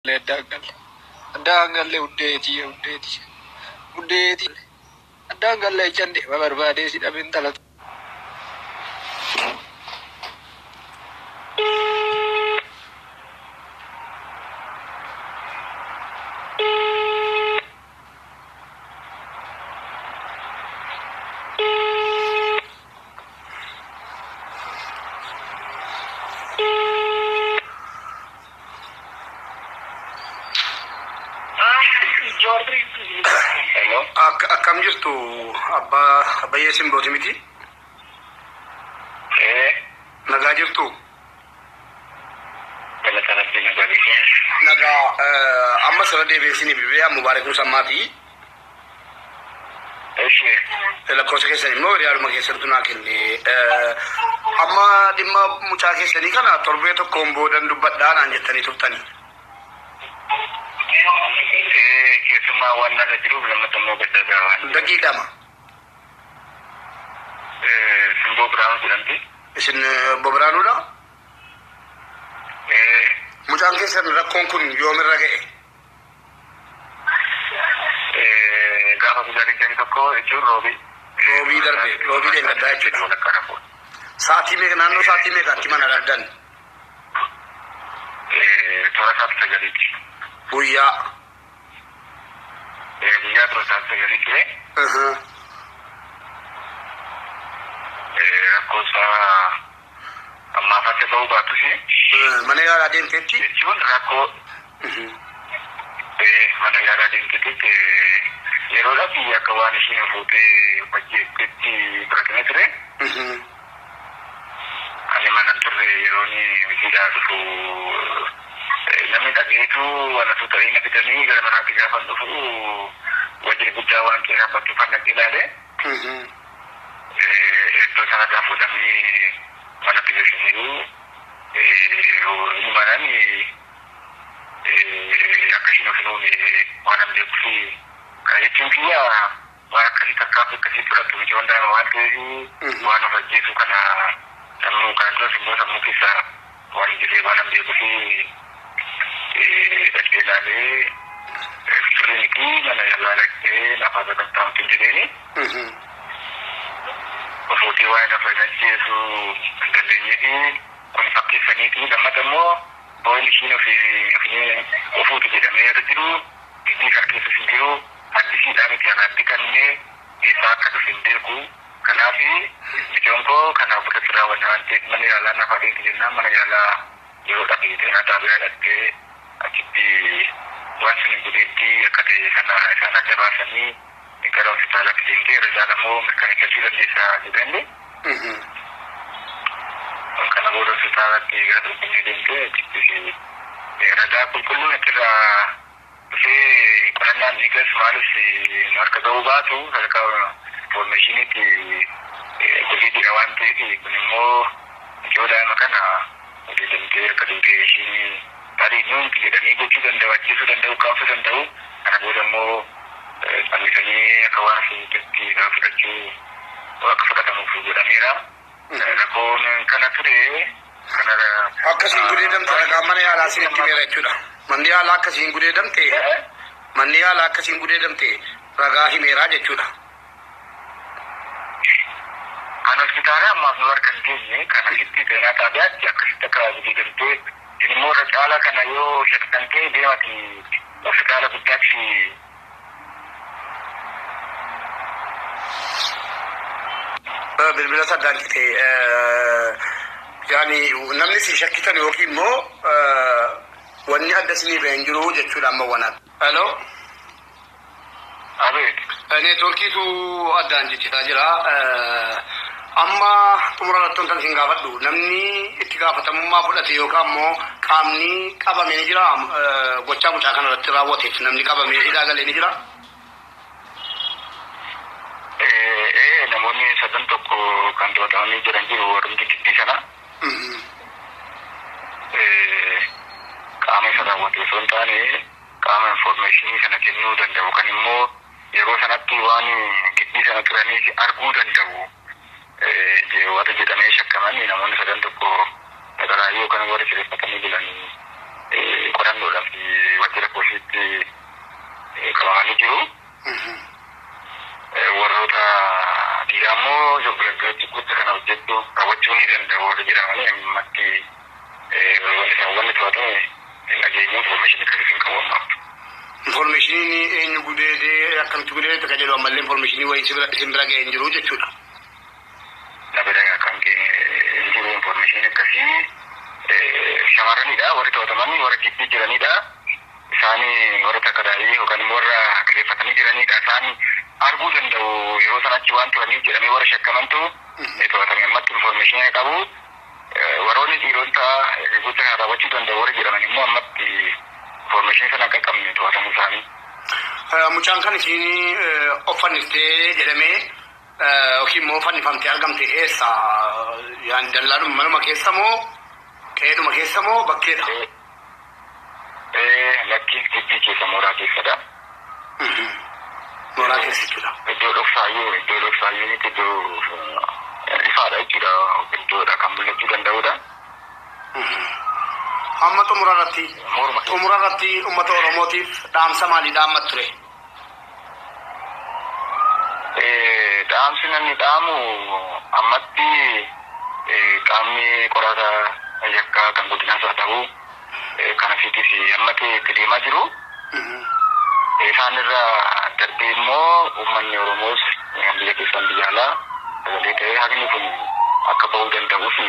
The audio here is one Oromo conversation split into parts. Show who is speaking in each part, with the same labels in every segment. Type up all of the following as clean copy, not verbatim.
Speaker 1: Addaan galle. Addaan galle hundeetii hundeetii. Hundeetii. Addaan galle jechaan deema barbaadee si dhabe intala.
Speaker 2: Akkam jirtu abbaa Abbayyee Simbooti miti? Nagaa jirtu? Nagaa amma sirra deebi'ee isinii bilbilee Mubaarak Musammaati. Lakkoofsa keessan immoo hiriyaadhuma keessattu naa kenne. Amma dhimma mucaa keessanii kana torbee tokkoon boodan dubbadhaa naan jettanii turtanii.
Speaker 3: Keessumaa waan narra jiruuf lammata immoo gadda waan.
Speaker 2: Daqiiqama.
Speaker 3: Simboo Biraanuu jedhamti.
Speaker 2: Isin obbo Biraanuudha? Mucaan keessan rakkoon kun yoomirra ga'e?
Speaker 3: Gaafa guyyaa 21 jechuun roobii.
Speaker 2: Roobii darbe, roobii deeggaddaa jechuudha. Sa'aatii meeqa naannoo sa'aatii meeqaatti mana dhabdan?
Speaker 3: Toora sa'aatii 9tti.
Speaker 2: Guyyaa.
Speaker 3: Guyyaa toora sa'aatii 9 ture. Rakkoo isaa ammaaf adda ba'uu baatus.
Speaker 2: Mana yaalaa deemteetti?
Speaker 3: Jechuun rakkoo mana yaalaa deemteetti yeroodhaaf akka waan ishiin fuutee hojjetteetti fudhatame ture. Ani mana turre yeroon hojiidhaa dhufu namni dhageetu waan osoo ta'ee na fidanii gara manaatti gaafa dhufu wajjin guddaa waan ta'e dhaabbatu fan dhaqee ilaale. Iddoo sanarraa fuudhamee manatti geessaniiru. Inni manaan akka ishiin of hin uune waan hin beekuuf kana jechuun kiyya waan akkasii tarkaanfii akkasii fudhattu miti waan daa'ima waan ta'eef waan of ajjeesu kana sammuu kana duras immoo sammuu keessa waan jirre waan hin beekuuf dhaqee ilaalee sirrii miti mana yaalaa dhaqee lafa sagantaamtu jedheeni. Ofuutii waan of hin ajjeesu hin dandeenyee fi kun fakkeessaniiti lammata immoo bo'oon ishiin ofuutu jedhamee irra jiru giddii kan keessa hin jiru addisiidhaa miti anaatti kannee eessaa akka dhufe hin beeku. Kanaaf mucaan koo kanaaf fudhatu raawwanna waan ta'eef mana yaalaa naaf adeemti jennaan mana yaalaa yeroo dhaqee xeenaa xaabiyaa dhaqee achitti waan sun gudeetti akka ta'e sana isaan adda baasanii gara hospitaalaatti deemtee irra caala immoo mirkaneeffachuu dandeessa jedhanii. Kana booda hospitaalatti gara Finfinnee deemtee achitti ragaa qulqulluun achirraa dhufee qorannaan dhiigas maalis nu harka ga'uu baatu sadarkaa foormeeshiniitti gudeettidha waan ta'eef kun immoo mucoo daa'ima kana gudeedamtee akka duutee ishiin tarii nuunti jedhanii gochuu danda'u ajjeesuu danda'u kaasuu danda'u kana booda immoo callisanii akka waan fuutetti fudhachuu akka fudhatamuuf godhameera. Rakkoon kana ture kana.
Speaker 2: Akkasiin gudeedamte ragaa mana yaalaa isinitti himeera jechuudha. Manni yaalaa akkasiin gudeedamte manni yaalaa akkasiin gudeedamte ragaa himeeraa jechuudha.
Speaker 3: Kan hospitaala ammaaf nu harka hin geenye kan asitti xeenaa xaabiyaatti akkasitti akka gudeedamtee isin immoo irra caalaa kana yoo shakkan ta'e deemati hospitaala guddaatti.
Speaker 2: Bilbila saddaan cite yaani namni si shakkitan yookiin immoo wanni adda isinii ba'e hin jiru jechuudha amma wanaatti. Hello.
Speaker 3: Abeet.
Speaker 2: Neetwoorkiitu addaan ciccitaa jira. Amma xumura irratti wantan isin gaafadhu namni itti gaafatamummaa fudhate yookaan immoo qaamni qabame ni jira gochaa mucaa kana irratti raawwateef namni qabame hidhaa galee ni jira.
Speaker 3: Namoonni sadan tokko kan to'atamanii jiran jiru warrumti giddii sana. Qaama isa raawwate osoo hin taane qaama infoormeeshinii sana kennuu danda'u kan immoo yeroo sanatti waan giddii sana turanii arguu danda'u warri jedhamee shakkaman namoonni sadan tokko nagaraa yookaan warri kireeffatanii bulanii Qorannoodhaaf waajjira poolisiitti qabamanii jiru. Warroota dhiiraa immoo gocha kana hojjechuu raawwachuu ni danda'u warra jedhamanii ammatti wanni to'atame dhageenyu information akkasii hin qabu ammaaf.
Speaker 2: Informationiin eenyu gudeedee, akkamitti gudeedee kan jedhu ammallee informationii wayii isin bira ga'ee hin jiru jechuudha.
Speaker 3: Na bira kan ga'e hin jiru information akkasii. Shamarranidha warri to'ataman, warra gibbii jiranidha. Isaan warra takka daa'ii yookaan immoo warra kireeffatanii jiranidha. Isaan arguu danda'u yeroo sana achi waan turaniif jedhamee warra shakkamantu to'atame ammatti information qabu. Warroonni dhiirota gocha kana raawwachuu danda'u warra jedhaman immoo ammatti information sana akka qabne to'atamuu isaanii.
Speaker 2: Mucaan kan isiin of fannistee jedhamee yookiin immoo fannifamtee argamte eessa? Yaan dallaadhuma manuma keessa moo qe'eedhuma keessa moo bakkeedha?
Speaker 3: Lakki, gibbii keessa, mooraa keessadha.
Speaker 2: Mooraa keessa jechuudha.
Speaker 3: Iddoo dhoksaayyuu miti, iddoo ifaadha jechuudha. Iddoodha kan mul'achuu danda'udha.
Speaker 2: Amma xumura irratti
Speaker 3: Mooruma keessa.
Speaker 2: xumura irratti uummata Oromootiif dhaamsa maalii dhaammat ture?
Speaker 3: Dhaamsi namni dhaamu ammatti qaamni qorata yakkaa kan godinaas haa ta'u kan asiitis ammatti itti deemaa jiru. Isaan irra darbee immoo uummanni Oromoos kan biyya keessaan biyya alaa sagalee ta'ee haqni kun akka bahuu danda'uu fi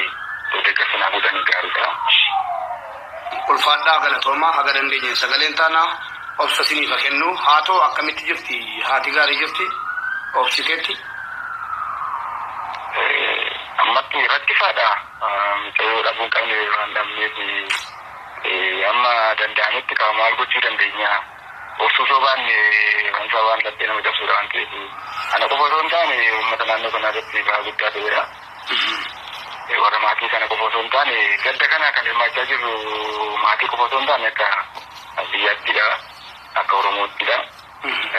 Speaker 3: deeggarsa naa godhanii gaariidha.
Speaker 2: Ulfaadhaa, galatoomaa. Haga dandeenye sagaleen taanaa obsa isiniif haa kennu. Haa ta'u, akkamitti jirti? Haati gaarii jirti? Obsiteetti?
Speaker 3: Ammatti rakkisaadha. Mucayyoo dhabuu hin qabne waan dhabneef amma danda'ametti qaba maal gochuu dandeenya. Obsuu soo baanne wanta waan laphee nama cabsuudha waan ta'eef ana qofa osoo hin taane uummata naannoo kanaa irratti ba'aa guddaa ta'edha. Warra maatii kana qofa osoo hin taane, gadda kana kan hirmaachaa jirru maatii qofa osoo hin taane akka biyyaattidha. Akka Oromoottidha.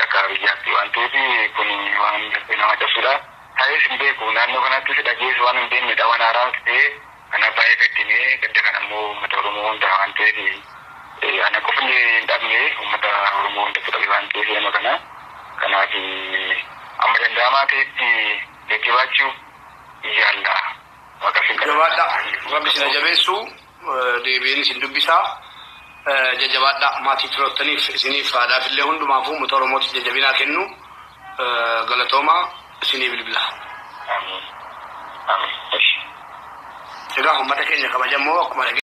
Speaker 3: Akka biyyaatti waan ta'eef kun waan laphee nama cabsuudha. Ta'ees hin beeku, naannoo kanattis dhagees waan hin beeknedha, waan haaraa ta'ee kana baay'ee gaddinee, gadda kana immoo uummata Oromoo hunda waan ta'eef ana qofni hin dhabne, uummata Oromoo hundatti dhabe waan ta'eef nama kana. Kanaaf amma danda'amaa ta'etti jajjabaachuu yaalla. Waaqa sin
Speaker 2: Jabaadhaa. Rabbi isin jabeessu, deebiin isin dubbisaa. Jajjabaadhaa, maatii firoottaniif, isiniif, haadhaaf illee, hundumaafuu uummata Oromootiif jajjabinaa kennu. Galatoomaa, isinii bilbila.
Speaker 3: Amiin. Amiin.
Speaker 2: Egaa uummata keenya kabajamoo akkuma